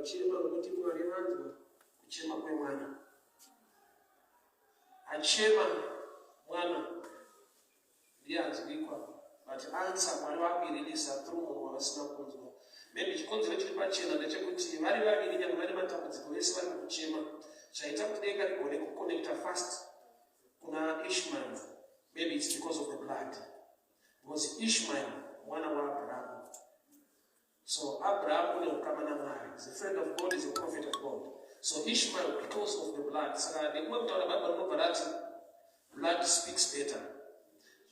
Chema nokuti Mwari vanzwa kuchema kwemwana. Achema mwana ndiye anzwikwa, but answer Mwari vakuiririsa through munhu wavasina kunzwa. Maybe chikonzero chiri pachena ndechekuti vari vaviri nyange vane matambudziko vese vari mukuchema, zvaita kuti denga rigone kuconnecta fast kuna Ishmael. Maybe it's because of the blood, because Ishmael mwana waAbraham. So Abraham une ukama naMwari, is a friend of God, is a prophet of God. So Ishmael, because of the blood, saka nekumwe kutaura Bible rinobva rati blood speaks better.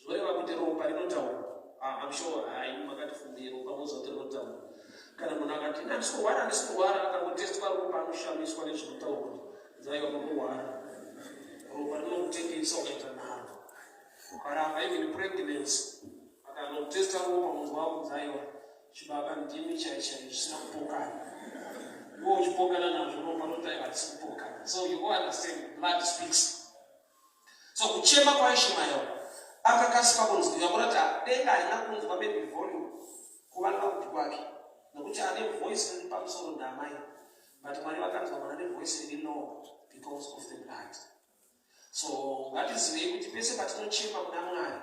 Zvoreva kuti ropa rinotaura. Ah, I'm sure hai makatifundira ropa moziva kuti rinotaura. Kana munhu akati ini handisi kurwara, handisi kurwara, akangotestwa ropa anoshamiswa nezvinotaurwa. Zaiwa munorwara. Ropa rinokutengesa ukaita nharo. Ukaramba even pregnancy akanotesta ropa munhu wakunzi aiwa chibaba ndimi chai chai zvisina kupokana. Iwe uchipokana nazvo ropa roti aiwa hatisi kupokana. So you go understand blood speaks. So kuchema kwaIshmael akakasika kunzwika kurati denga harina kunzwa maybe volume kuva loud kwake nekuti ane voice riri pamusoro ndamai, but Mwari vakanzwa mwana nevoice riri low because of the blood. So ngatizivei kuti pese patinochema kuna Mwari,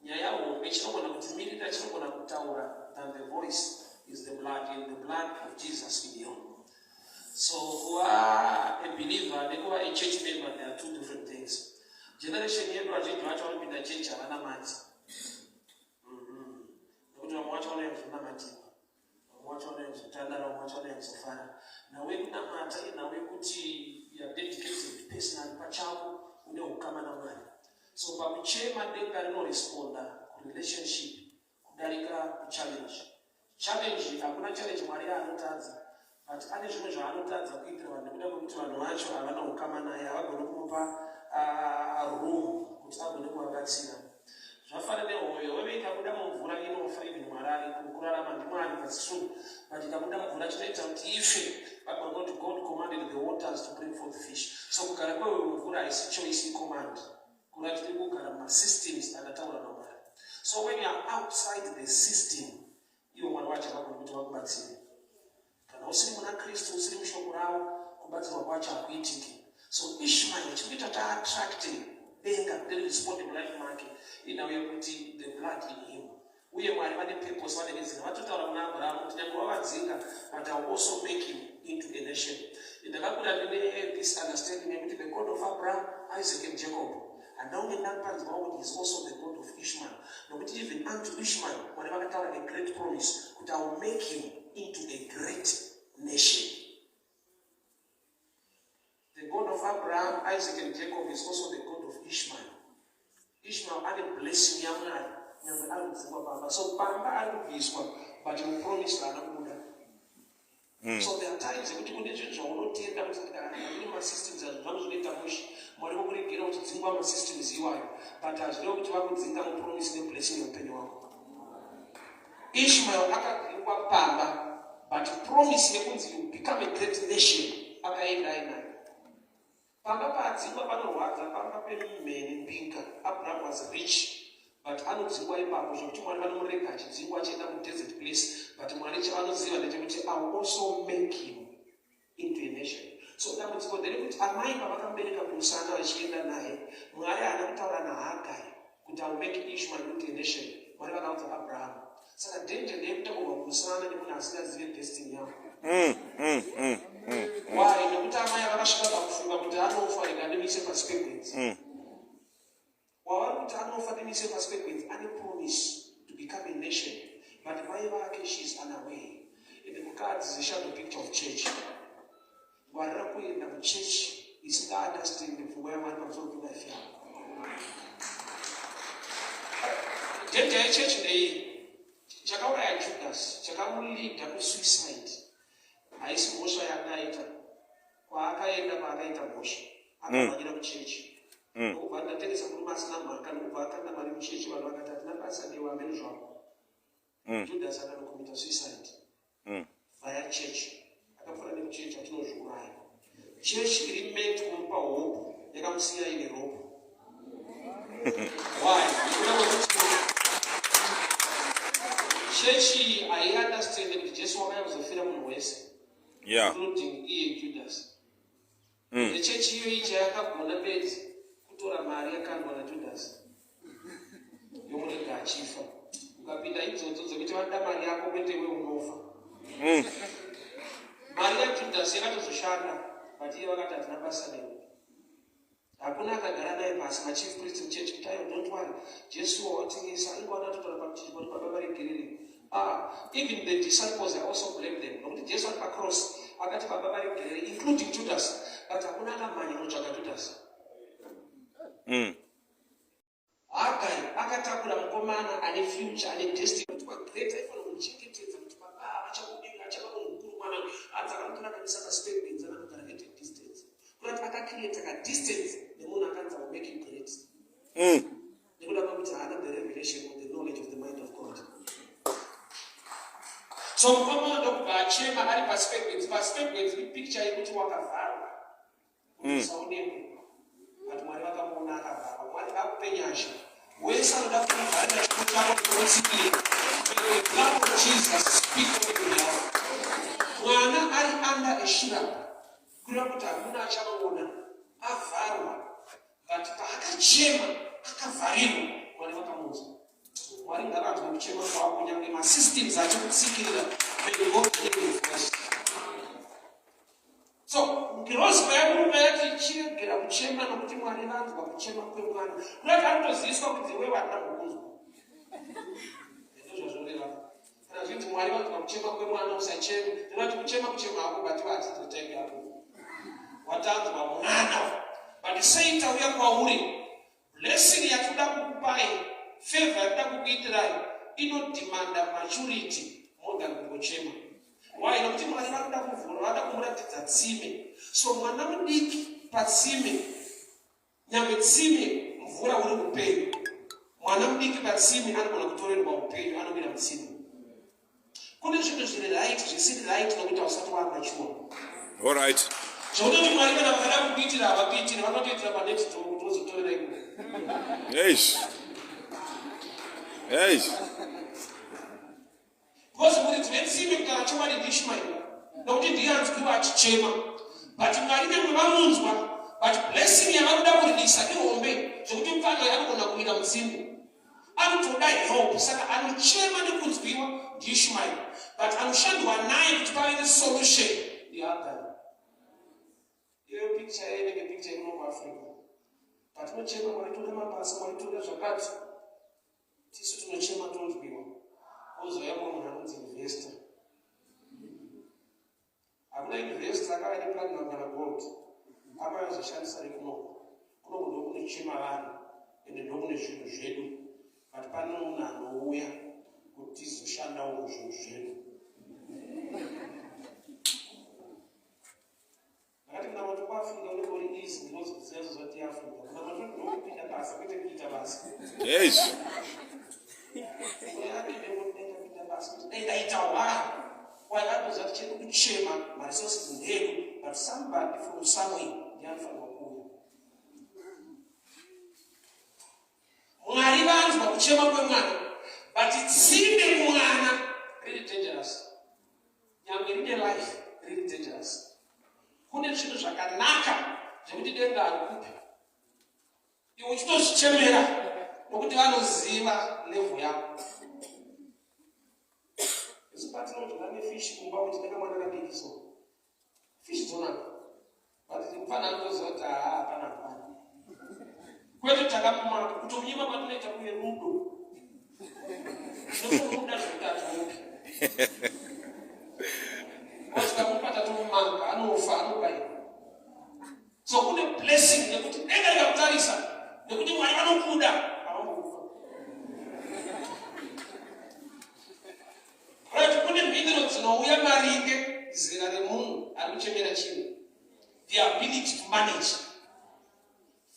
nyaya hombe chinogona kutimirira, chinogona kutaura than the voice is the blood, in the blood of Jesus in you. So kuva a believer nekuva a church member, there are two different things. Generation yedu vazhinji vacho vanopinda church havana mati, nekuti vamwe vacho vanouya kuzonamatiwa, vamwe vacho vanouya kuzotandara, vamwe vacho vanouya kuzofara. Nhau yekunamata inhau yekuti you are dedicated personally pachako, une ukama naMwari. So pakuchema denga rinoresponda kurelationship kudarika kuchallenge. Challenge, hakuna challenge Mwari yaanotadza, but ane zvimwe zvaanotadza kuitira vanhu nekuda kwekuti vanhu vacho havana ukama naye, havagoni kumupa room kuti agone kuvabatsira. Zvafana nehove. Hove ikabuda mumvura inofa, even Mwari ariko. Kurarama ndiMwari, that's true, but ikabuda mumvura chinoita kuti ife. But God commanded the waters to bring forth fish. So kugara kwehove mumvura haisi choice, icommand. Kurati tiri kugara mumasystems akataura naMwari. So when you are outside the system, iwo Mwari wacho havagoni kuti vakubatsire. Kana usiri muna Kristu, usiri mushoko ravo, kubatsirwa kwacho hakuitiki. So Ishmael chiri kuita taattracte denga kuti riresponde mulife make inhau yekuti the blood in him. Uye Mwari vane purpose, vane reason. Vatotaura kuna Abrahamu kuti nyange wavadzinga, but I will also make him into a nation. Ndakakura ndine this understanding yekuti the God of Abraham, Isaac and Jacob, handaunge ndapanzwawo kuti is also the God of Ishmael, nokuti even unto Ishmael Mwari vakataura a great promise kuti I will make him into a great nation. The God of Abraham, Isaac and Jacob is also the God of Ishmael. Ishmael ane blessing yaMwari nyange ari kudzingwa pamba. So pamba ari kubviswa, but mupromise haana kubuda. So there are times ekuti kune zvinhu zvaunotenda kuti ndikaramba ndine masystems azvo zvangu zvinoita mushe. Mwari vokuregera uchidzingwa masystems iwayo, but hazvirevi kuti vakudzinga mupromise neblessing yeupenyu wako. Ishmael akadzingwa pamba, but promise yekunzi you become a great nation akaenda ainayo. Pamba paadzingwa panorwadza, pamba pemhene mbinga. Abraham was rich, but anodzingwa ipapo zvekuti Mwari vanomurega achidzingwa achienda kudesert place, but Mwari chavanoziva ndechekuti I will also make him into a nation. So dambudziko nderekuti amai pavakamubereka kumusana vachienda naye, Mwari haana kutaura naHagai kuti I will make Ishmael into a nation. Mwari vakaudza Abraham. Saka danger ndeyekutakurwa kumusana nemunhu asingazive destiny yako. Why? Nekuti amai vakasvika pakufunga kuti anofa, rega ndimuise pasi pegwenzi. Wavari kuti anofa ndimuise pasi pegwenzi ane promise to become a nation, but mai vake, she is unaware. Ende mukadzi is a shadow picture of church. Ngwarira kuenda kuchechi isingaunderstand pfungwa yaMwari pamusoro pelife yako. Danger yechechi ndeiyi. Chakauraya Judas, chakamuleada kusuicide, haisi mhosva yaakaita kwaakaenda. Kwaakaita mhosva, akamhanyira kuchechi ndokubva ndatengesa murume asina mhaka, ndokubva akanda mari muchechi. Vanhu vakati hatina basa newe, hameno zvako. Judas akanocommita suicide via church. Akapfuura nekuchechi achinozviuraya. Chechi iri meant kumupa hope yakamusiya ine rope. Why? Nekuda kwekuti chechi haiunderstand kuti Jesu wakauya kuzofira munhu wese. Including iye Judas. Nechechi iyoyi chayakagona bedzi kutora mari yakandwa naJudas yomurega achifa. Ukapinda idzodzo dzekuti vanoda mari yako kwete iwe, unofa. Mari yaJudas yakatozoshanda, but iye vakati, "Hatina basa newe." Hakuna akagara naye pasi, machief priest muchechi, kuti, "Aiwa, don't worry, Jesu wawatengesa ingowana totora pamuchinjikwa kuti Baba varegerere." Ah, even the disciples, I also blame them, nokuti Jesu ari pacross akati, "Baba varegerere," including Judas, but hakuna akamhanya kunotsvaga Judas. Hagari akatakura mukomana ane future, ane destiny kuti great. Aifanira kuchengetedza kuti baba vachakudira, achava munhu mukuru mwana. Hanzi akamutora, akamisa pasi pegwenzi, anogara at a distance, kurati akacreata kadistance nemunhu akanzi, "Will make you great," nekuda kwekuti haana the revelation or the knowledge of the mind of God. So mukomana ndokubva achema ari pasi pegwenzi. Pasi pegwenzi ipicture yekuti wakavharwa kuti usaonekwe, but Mwari vakamuona akavharwa. Mwari akupe nyasha. Wese anoda kuvharira chipo chako kuotsikira, may the blood of Jesus speak on your behalf. Mwana ari under a shrub, kureva kuti hakuna achamuona, avharwa, but paakachema akavharirwa, Mwari vakamunzwa. Mwari ngavanzwe kuchema kwako, nyange masystems achikutsikirira. May God hear your voice. So ngirozi payaburuka yati, "Chiregera kuchema, nokuti Mwari vanzwa kuchema kwemwana," kurati anotoziviswa kuti iwewe handina kukunzwa. Ndozvazvoreva kana zvinzi Mwari vanzwa kuchema kwemwana, usacheme. Ndinoti kuchema kuchema hako, but hatitotangi yako watanzwa mwana. But sei tauya kwauri? Blessing yatinoda kukupai, favor yatinoda kukuitirai, inodemanda maturity more than kungochema. Why? Nokuti Mwari vanoda kuvhura, vanoda kumuratidza tsime. So mwana mudiki patsime, nyangwe tsime mvura uri upenyu, mwana mudiki patsime anogona kutorerwa upenyu, anomira mutsime. Kune zvinhu zviri right, zvisiri right, nokuti hausati wamature. All right. Zvokutoti Mwari kana vakada kukuitira, havakuitiri, vanotoitira panext door kuti wozotorera iko. Eish. Eish. Because muridzi wetsime, kutaura chokwadi, ndiIshmaeri, nokuti ndiye anzwiwa achichema. But Mwari nyangwe vamunzwa, but blessing yavakuda kuririsa ihombe zvokuti mufana anogona kuwira mutsime, anotoda help. Saka anochema nekunzwiwa ndiIshmaeri, but anoshandwa naye kuti pave nesolution ndiHagari. Iyo picture yainenge picture ino kuAfrica, patinochema, "Mwari, toda mabasa, Mwari, toda zvakati," tisu tinochema tonzwiwa, kozouya mumwe munhu anonzi investor. Hakuna investor akava neplatinum kana gold akavazoshandisa rekunoko. Kunoko ndokunochema vanhu, ende ndokune zvinhu zvedu, but pane munhu anouya kuti tizoshandawo zvinhu zvedu. Ndakati kunamato kuAfrica unenge uri easy, ndinozozati Africa kunamato ndokupinda basa, kwete kuita basa. Pinda basa kuti dai ndaita why anoziva kuti chedu kuchema, maresources ndeedu, but somebody from somewhere ndiye anofanirwa kuuya. Mwari vanzwa kuchema kwemwana, but tsime kumwana riri dangerous. Nyangwe rine life, riri dangerous. Kune zvinhu zvakanaka zvekuti denga harikupi iwe uchitozvichemera, nokuti vanoziva level yako. Isu patinodya nefish kumba, kuti tinenge mwana kadiki, so fish dzonaka, but mufana anotoziva kuti haa, hapana, hapana, kwete. Takamumaka kutomunyima kwatinoita kuye rudo, tinotomuda zvekuti atimupi. Tikamupa tatomumanga, anofa, anobayirwa. So kune blessing nekuti denga rikakutarisa, nekuti Mwari vanokuda, havambokufa. Right, kune mhinduro dzinouya maringe zera remunhu ari kuchemera chinhu, the ability to manage.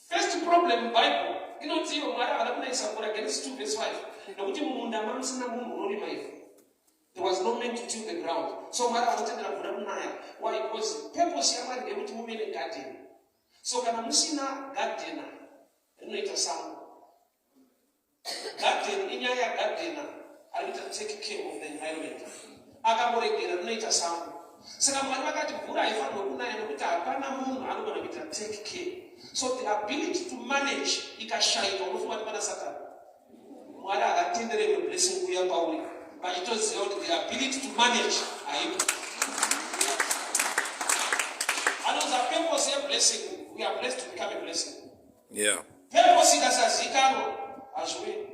First problem, Bible inoti ivo Mwari havana kunayisa mvura, Genesis 2 verse 5, nokuti mumunda mamusina munhu unorima ivhu. There was no man to till the ground, so Mwari vanotendera mvura kunaya. Why? Because purpose yaMwari ndeyekuti muve negarden. So kana musina gardener, rinoita sango. Garden inyaya yagardener ari kuita take care of the environment. Akangoregera, rinoita sango. Saka Mwari vakati mvura haifanirwe kunaya nekuti hapana munhu anogona kuita take care. So the ability to manage ikashayika, unofunga kuti pana Satani? Mwari havatendere imwe blessing kuuya kwauri vachitoziva kuti the ability to manage haipo. Anoza purpose yeblessing, we are blessed to become a blessing. Purpose ikasazikanwa, hazviuyi.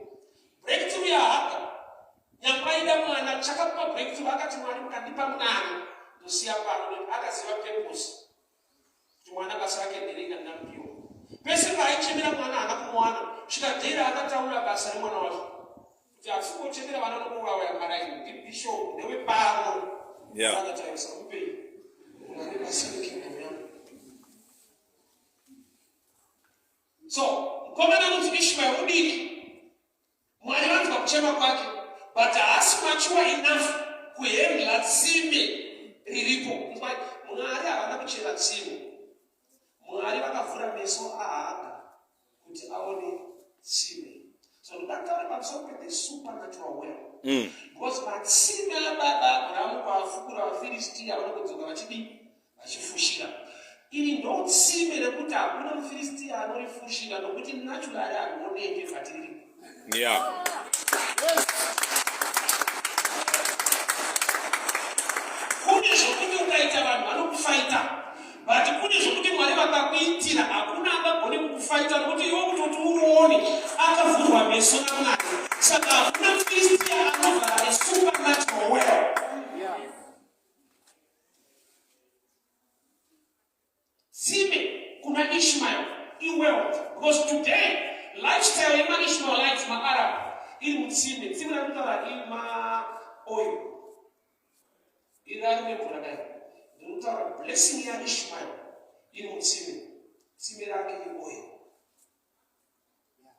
Breakthrough yaHaga, nyangwe aida mwana, chakamupa breakthrough, akati, "Mwari, mukandipa mwana ndosiya pano." Akaziva purpose kuti mwana basa rake nderei ndinamupiwa. Pese paaichemera mwana haana kumuwana, svika dhera akataura basa remwana wacho kuti hatisingochemera vana nokuuraya maraini, ndibishop ndewepano. Akataisa mupei mwana basa rekingdom yangu. So mukomana anonzi Ishmael mudiki, Mwari vanzwa kuchema kwake, but haasi mature enough kuhandle tsime riripo. Mwari havana kuchera tsime. Mwari vakavhura meso aHaga kuti aone tsime. So ndoda kutaura pamusoro pe the supernatural well, because matsime ababa Abrahamu kwaafukura, vaFiristiya vanokudzoka vachidii? Vachifushira. Iri ndo tsime rekuti hakuna muFiristiya anorifushira nokuti naturally harioneke, but riripo. Kune zvokuti ukaita vanhu vanokufaita, but kune zvokuti Mwari vakakuitira hakuna angagone kukufaita, nokuti iwe kutoti uruone akavhurwa meso naMwari. Saka hakuna Filistia anovhara a supernatural well. Tsime kuna Ishmael iwealth, because today lifestyle yemaIshmaelites, maArab, iri mutsime. Tsime rakutaura imaoil, iri ari nemvura. Dai ndinotaura blessing yaIshmael iri mutsime. Tsime rake ioil,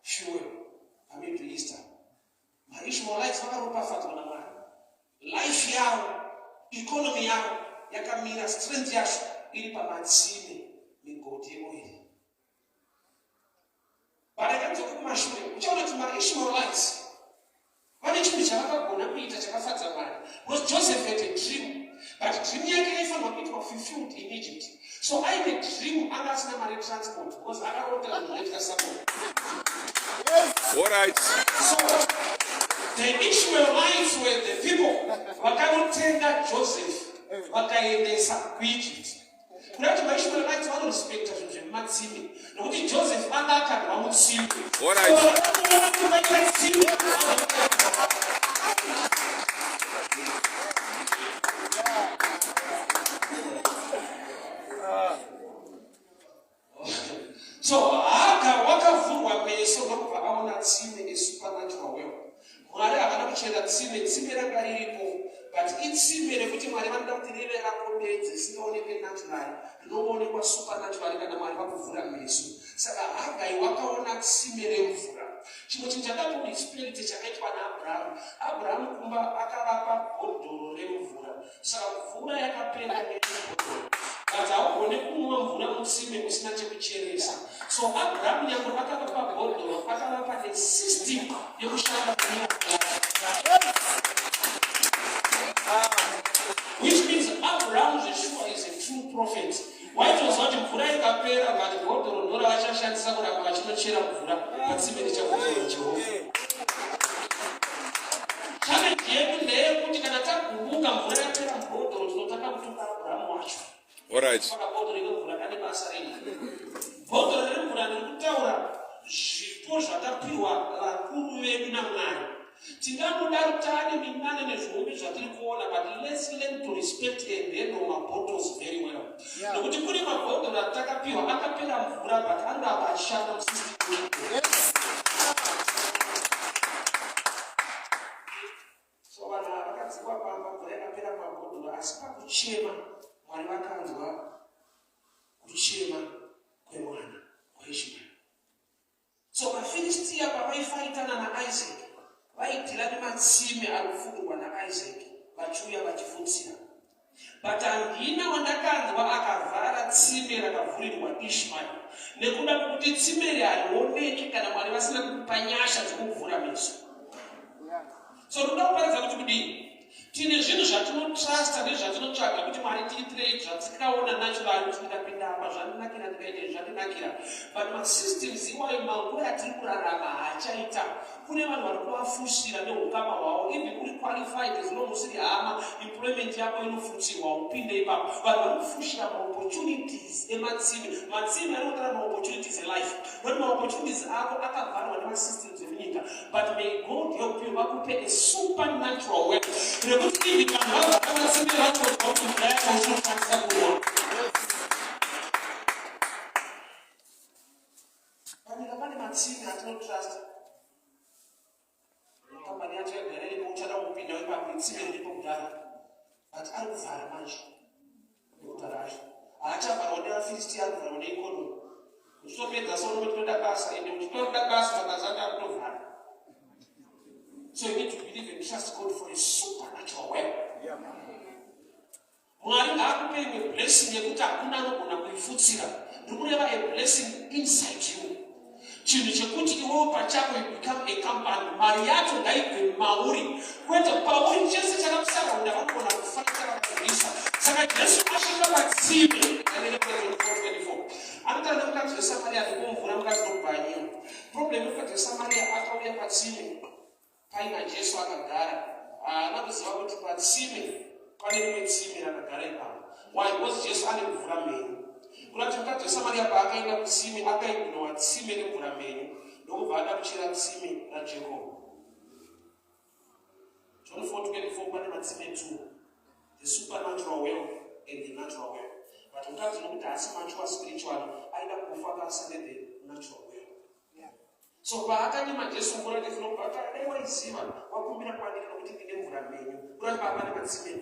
fuel paMiddle Eastern. MaIshmaelites vakaropafadzwa naMwari. Life yavo, economy yavo yakamira, strength yacho iri pamatsime, migodhi yeoil. But kumashure uchaona kuti maIshmaelites vane chinhu chavakagona kuita chakafadza Mwari, because Joseph had a dream, but dream yake yaifanirwa kuitwa fulfilled in Egypt. So aine dream, anga asina mari yetransport because akarota zvinhu zvaitika somewhere. All right. So the Ishmaelites were the people vakanotenga Joseph, vakaendesa kuEgypt. Kuda kuti maIshmaelites vanorespekta zvinhu zvemumatsime nokuti Joseph anga akandwa mutsime. All right. So vakamuona kuti vaita tsime. So Haga wakavhurwa meso ndokubva aona tsime, isupernatural well. Mwari havana kuchera tsime, tsime ranga riripo, but itsime rekuti Mwari vanoda kuti rive rako bedzi, risingaoneke naturally, rinoonekwa supernaturally kana Mwari vakuvhura meso. Saka Hagai wakaona tsime remvura. Chimwe chinhu chakatoresperite chakaitwa naAbrahamu, Abrahamu kumba akavapa bhodhoro remvura. Saka mvura yakapera nebhodhoro, but haugone kunwa mvura mutsime usina chekucheresa. So Abrahamu nyange akavapa bhodhoro, akavapa nesystem yekushanda mvura, which means Abraham zvesure is a true prophet. Waitoziva kuti mvura ikapera, but bhodhoro ndo ravachashandisa kuramba vachinochera mvura patsime richakudzwa Jehovha. Challenge yedu ndeyekuti kana tagumbuka, mvura yapera mubhodhoro, tinotanga kutuka Abrahamu wacho. All right. Saka bhodhoro remvura kane basa rei? Bhodhoro remvura ndiri kutaura zvipo zvakapiwa vakuru vedu naMwari. Tingangodaro taane minana nezviombi zvatiri kuona, but let's learn to respect and handle mabottles very well, nokuti kune mabhodhoro atakapiwa akapera mvura, but anoramba achishanda musystem. So vanhu ava vakadzikwa pamba, mvura yakapera mumabhodhoro, asi pakuchema Mwari vakanzwa kuchema kwemwana waIshmaeri. So vaFiristiya pavaifaitana naIsaac, vaidhila nematsime ari kufukurwa naIsaac, vachiuya vachifutsira, but handina wandakanzwa akavhara tsime rakavhurirwa Ishmael, nekuda kwekuti tsime iri harioneki kana Mwari vasina kukupa nyasha dzekukuvhura meso. So ndoda kuparidza kuti kudii? Tine zvinhu zvatinotrusta nezvatinotsvaga kuti Mwari tiitirei zvatikaona naturally kuti ndikapinda apa zvandinakira, ndikaita izvi zvandinakira. But masystems iwayo manguva yatiri kurarama haachaita. Kune vanhu vari kuvafushira neukama hwavo, even uri qualified, as long usiri hama, employment yako inofushirwa, upinde ipapo. Vanhu vari kufushira maopportunities ematsime. Matsime ari kutaura maopportunities elife, not maopportunities ako akavharwa nemasystems emunyika. But may God help you, vakupe a supernatural way rekuti even vanhu vavhara matsime vanonzwa kuti mvura yako unokwanisa kunwa. Panyika pane matsime atinotrust. Kambani yacho yagara iripo, uchada kupinda ipapo, itsime riripo kudhara, but ari kuvhara manje nekudhara acho haachavharwa nevaFilistia, ari kuvharwa neeconomy. Uchitopedza sono toda basa, ende uchitoda basa, mabasa acho akutovhara. So you need to believe and trust God for a supernatural way. Mwari ngaakupe imwe blessing yekuti hakuna anogona kuifutsira. Ndiri kureva a blessing inside you, chinhu chekuti iwewo pachako you become a company. Mari yacho ngaibve mauri, kwete pauri. Chese chakakusaraunda vanogona kufaita vakakurwisa. Saka Jesu asvika patsime, 24, anotaura nemukadzi weSamaria ndikumvura. Mukadzi nokubvanyiwa problem. Mukadzi weSamaria akauya patsime paina Jesu akagara. Haana kuziva kuti patsime pane rimwe tsime rakagara ipapo. Why? Because Jesu ane mvura mhenyu. Kurati mukadzi weSamaria paakaenda kutsime, akaignowa tsime remvura mhenyu, ndokubva ada kuchera tsime raJacob. John 4:24, pane matsime 2, the supernatural well and the natural well. But mukadzi, nokuti haasi mature spiritually, aida kufokasa nethe natural well. So paakanyima Jesu mvura, Jesu nokubva ati, "Dai waiziva wakumbira kwandiri, nokuti ndine mvura mhenyu." Kurati papa nematsime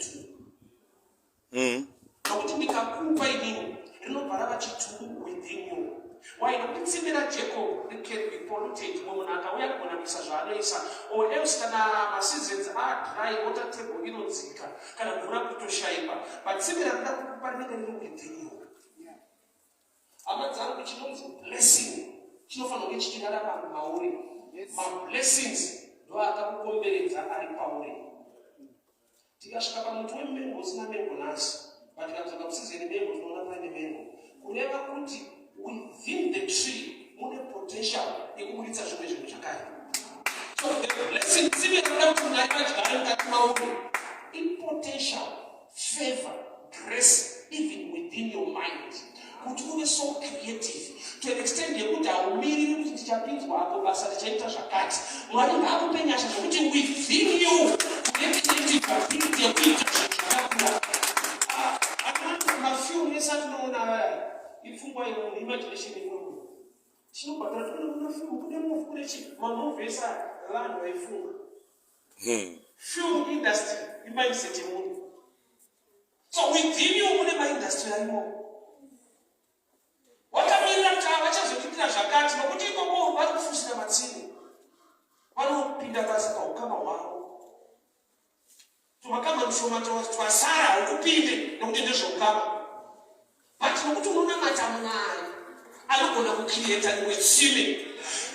2. Nokuti ndikakupa inini, rinobva rava chitubu within you. Why? Nokuti tsime raJacob can be polluted. Mumwe munhu akauya kugona kuisa zvaanoisa, or else kana maseasons adry, water table inodzika, kana mvura kutoshayikwa. But tsime randida kukupa rinenge riri within you. Hama dzangu, chinonzi blessing chinofanira kunge chichirarama mauri. Mablessings ndo akakukomberedza ari pauri. Tikasvika pamuti wemengo usina mengo nhasi, but tikadzoka kuseason mengo, tinoona paine mengo. Kureva kuti within the tree mune potential yekuburitsa zvimwe zvinhu zvakare. So the blessing, tsime rinoda kuti Mwari vadyare mukati mauri, ipotential, favor, grace, even within your mind, kuti uve so creative to an extent yekuti haumiriri kuti ndichapinzwa apo basa, ndichaita zvakati. Mwari ngaakupe nyasha zvokuti within you une creative ability yekuita zvinhu zvakakura. Mafilmu ese atinoona aya ipfungwa yemunhu, imagination yemunhu. Tinobhadhara tikuenda kuna fimu, kune movie, kune chi mamovie ese aya vanhu vaifunga. Film industry imindset yemunhu. So within you mune maindustry arimo wakamirira kuti havachazotitira zvakati, nokuti ikoko vari kufushira matsime, vanopinda basa paukama hwavo. Tumakamba tushoma twasara haukupinde nokuti ndezveukama. But nokuti unonamata Mwari anogona kucreata rimwe tsime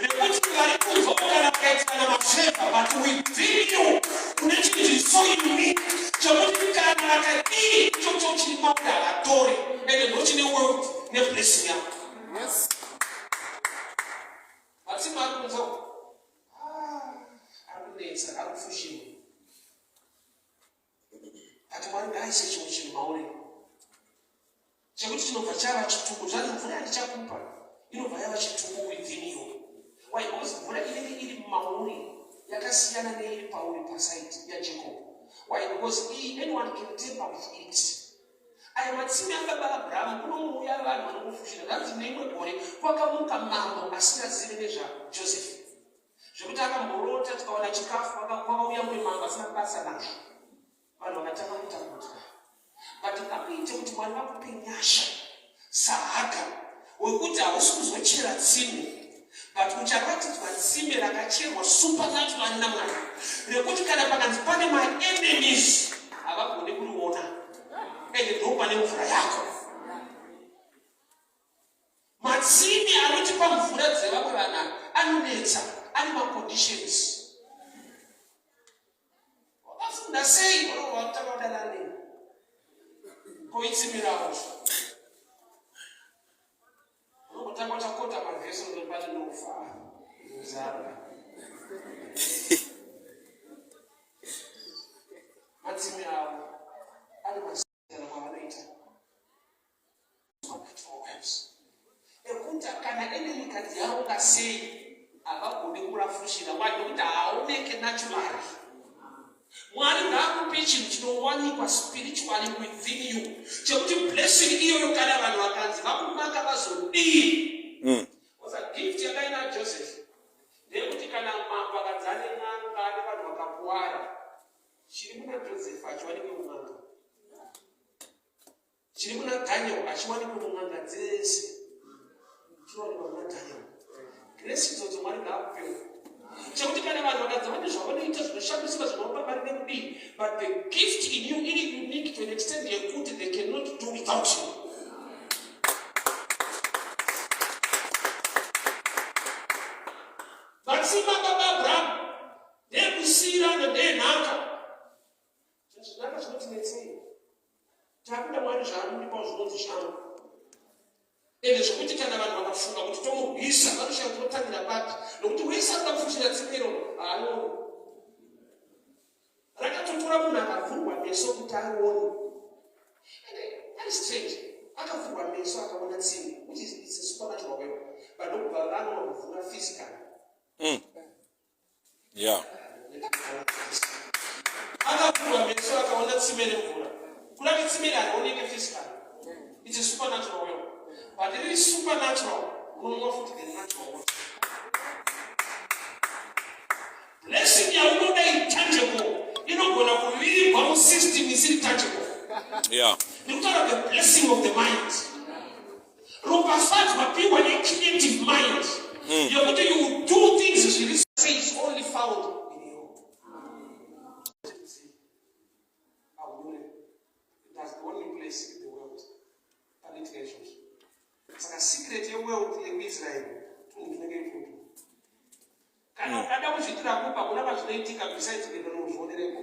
rekuti vari kunzwa kana vakaitirana mafavour, but within you kune chinhu chiri so unique chekuti kana vakadii, ichocho chiri mauri havatori, ende ndo chine wealth neblessing yako. Matsime ari kunzwa ari kunetsa, ari kufushirwa, but Mwari ngaaise chimwe chinhu mauri chekuti chinobva chava chitubu. Zvanzi mvura yandichakupa inobva yava chitubu within you. Why? Because mvura inenge iri mauri yakasiyana neiri pauri paside yaJacob. Why? Because iyi anyone can tamper with it. Aya matsime ababa Abrahamu, kunongouya vanhu vanokufushira. Zvanzi neimwe gore kwakamuka mambo asingazivi nezvaJosefu, zvekuti akamborota tikawana chikafu. Kwakauya mumwe mambo asina basa nazvo, vanhu vakatanga kuita kutya. But ngakuite kuti Mwari vakupe nyasha saHaga wekuti hausi kuzochera tsime, but ucharatidzwa tsime rakacherwa supernatural naMwari, rekuti kana pakanzi pane maenemies havagoni kuriona, ende ndo pane mvura yako. Matsime anotipa mvura dzevamwe vanhu anonetsa, ane maconditions. Wakafunda sei? Nzara. Matsime avo ane masiyana kwavanoita. Ekuti kana enemy ikanzi yaronga sei havagoni kurafushira. Why? Nokuti haaoneke naturally. Mwari ngaakupe chinhu chinowanikwa spiritually within you chekuti blessing iyoyo kana vanhu vakanzi vakumaka vazodii. Oza gift yakaina Joseph ndeyekuti kana mambo akanzi ane n'anga ane vanhu vakakuwara, chiri muna Joseph hachiwanikwe mun'anga, chiri muna Daniel hachiwanikwe mun'anga dzese, chinowanikwa muna Daniel. Grace idzodzo Mwari ngaakupewo chekuti kana vanhu vakanzi vane zvavanoita zvinoshamisa zvinopa mari nekudii, but the gift in you iri unique to an extent yekuti they cannot do without you. Vatsima baba Abraham ndekusiyirana ndenhaka. Zvinhaka zvinotinetsei? Takuda Mwari zvaanondipawo zvinonzi zvangu. Ende zvekuti kana vanhu vakafunga kuti tomurwisa vanoshaya kuti votangira papi, nokuti wese anoda kufushira tsime iroro haarioni. Rakatotora munhu akavhurwa meso kuti arione. Ende ari strange, akavhurwa meso akaona tsime, which is it's a supernatural well, but ndokubva vanwa mvura physically. Yeah. Akavhurwa meso akaona tsime remvura. Kuda kuti tsime iri harioneke physically. It's a supernatural well. But riri supernatural, unomwa futi the natural water. Blessing yaunoda iri tangible inogona kuvigwa musystem isiri tangible. Ndikutaura the blessing of the mind. Ropafadzwa piwa necreative mind yekuti you will do things zviri say is only found in you. Ahunyure. That's the only place in the world panoitika izvozvo. Saka secret yewealth yekuIsrael tunhu tunenge itwotwo. Kana ukada kuzviitira kupa hakuna pazvinoitika besides kuenda nozvionereko.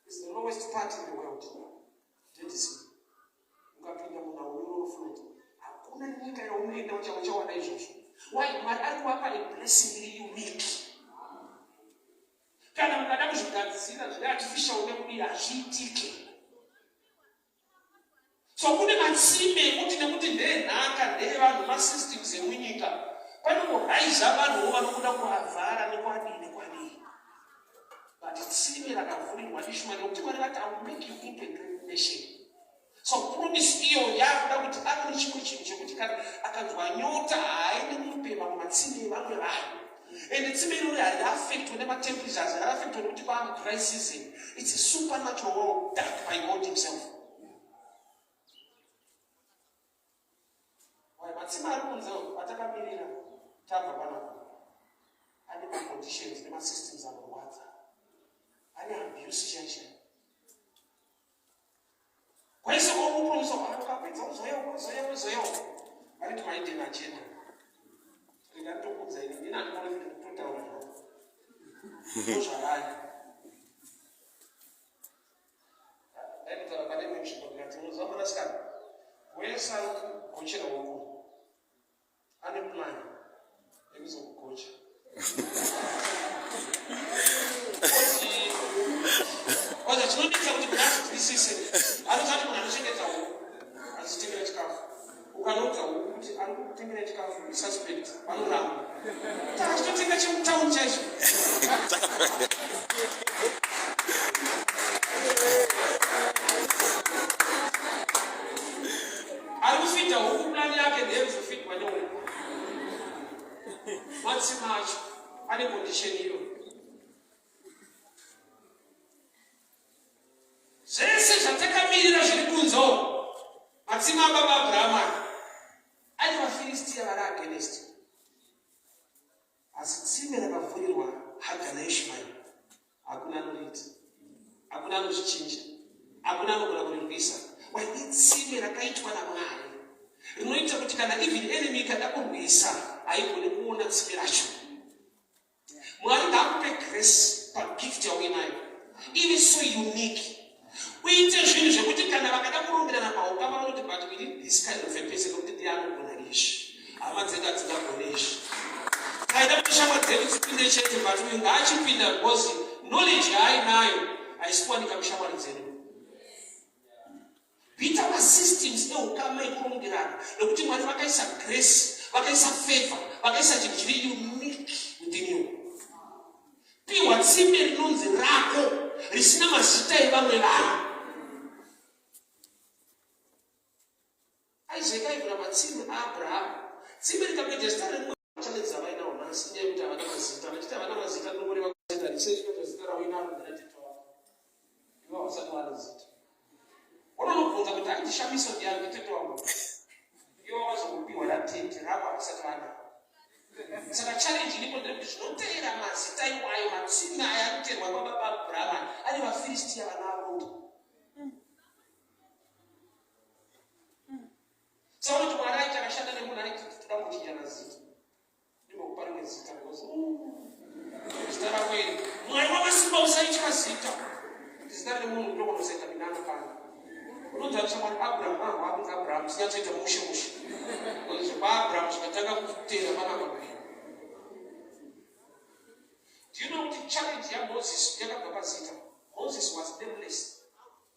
It's the lowest part in the world. Dead Sea. Ukapinda munhau unofloat. Hakuna nyika yaunoenda uchawana izvozvo. Why? Mwari ari kuvapa a blessing iri unique. Kana mukada kuzvigadzira zviri artificial nekudii hazviitike. So kune matsime ekuti nekuti ndeenhaka ndeevanhu masystems emunyika panongoraiza vanhuwo vanokuda kuavhara nekwadii nekwadii, but tsime rakavhurirwa Ishmael nekuti Mwari vati I will make you into a great nation. So promise iyo yakuda kuti ave nechimwe chinhu chekuti kana akanzwa nyota haaende kunopemha kumatsime evamwe vanhu. And tsime irori hariafectwe nematemperatures, hariafectwe nekuti kwamu dry season. It's a supernatural world dug by God himself. Why matsime ari kunze atakamirira tabva panapa ane maconditions nemasystems anorwadza, ane abuse chaichai. Kwese kwakupromisa ukapedza uzoya uzoya uzoya vanoti maideni achena. Rega nditokuudza ini ndini handiprofita kutotaura zvangu ndozvavari. Ndaitotaura pane imwe nzvimbo ndikati unoziva mwanasikana wese ari kugochera huku ane plan yekuzokugocha. Oza chinonetsa kuti munhu azvinzwisise, anozati munhu anochengeta huku achitengera chikafu, ukanoudza huku kuti ari kukutengera chikafu isuspect, vanoramba tachitotenga chemutauni chaizvo. Ari kufidha huku, plani yake ndeyekuzofidwa nehuku. Matsima acho ane condition iyo. Zvese zvatakamirira zviri kunze uko, matsima ababa Abraham aya ane vaFiristia vari against, asi tsime rakavhurirwa Hagar naIshmael hakuna anoriita, hakuna anozvichinja, hakuna anogona kurirwisa. Why? Itsime rakaitwa naMwari rinoita kuti kana even enemy ikada kurwisa haigoni kuona tsime racho. Mwari ngaakupe grace pagift yauinayo ive so unique, uite zvinhu zvekuti kana vakada kurongerana paukama vanoti but we need this kind of a person, nokuti ndiye anogona izvi. Hama dzedu hadzingagone izvi. Taida kuti shamwari dzedu dzipinde chete, but uyu ngaachipinda because knowledge yaainayo haisi kuwanika kushamwari dzedu. Kuita masystems eukama ekurongerana nekuti Mwari vakaisa grace, vakaisa favor, vakaisa chinhu chiri unique within you. Piwa tsime rinonzi rako risina mazita evamwe vanhu. Isaac aivhura matsime aAbrahamu. Tsime rikakuita zita remumwe challenge dzavainawo nhasi inyaya yekuti havana mazita. Vachiti havana mazita ndinokureva kuti harisei zita rauinaro ndera tete wako. Iwe hausati wane zita. Unonobvunza kuti handishamiso ndiani nditete wangu. Iwe wakazokupiwa ratete rako hausati wanaro. Saka challenge iripo ndeyekuti zvinoteera mazita iwayo matsime aya anoteerwa kwababa Abraham ari vaFiristia vana Rota. Saka unoti Mwari aiti akashanda nemunhu aiti toda kuchinja mazita. Ndimbokupa rimwe zita because zita rako iri. Mwari wamasimba usaitya zita. Kuti zita remunhu ndogona kusaita minana pano. Unonzi achamwari Abraham, ah, wakunzi Abraham, sinyatsoita mushe mushe. Because zvaAbraham zvikatanga kuteera panapa. Do you know kuti challenge yaMoses yakabva pazita? Moses was nameless.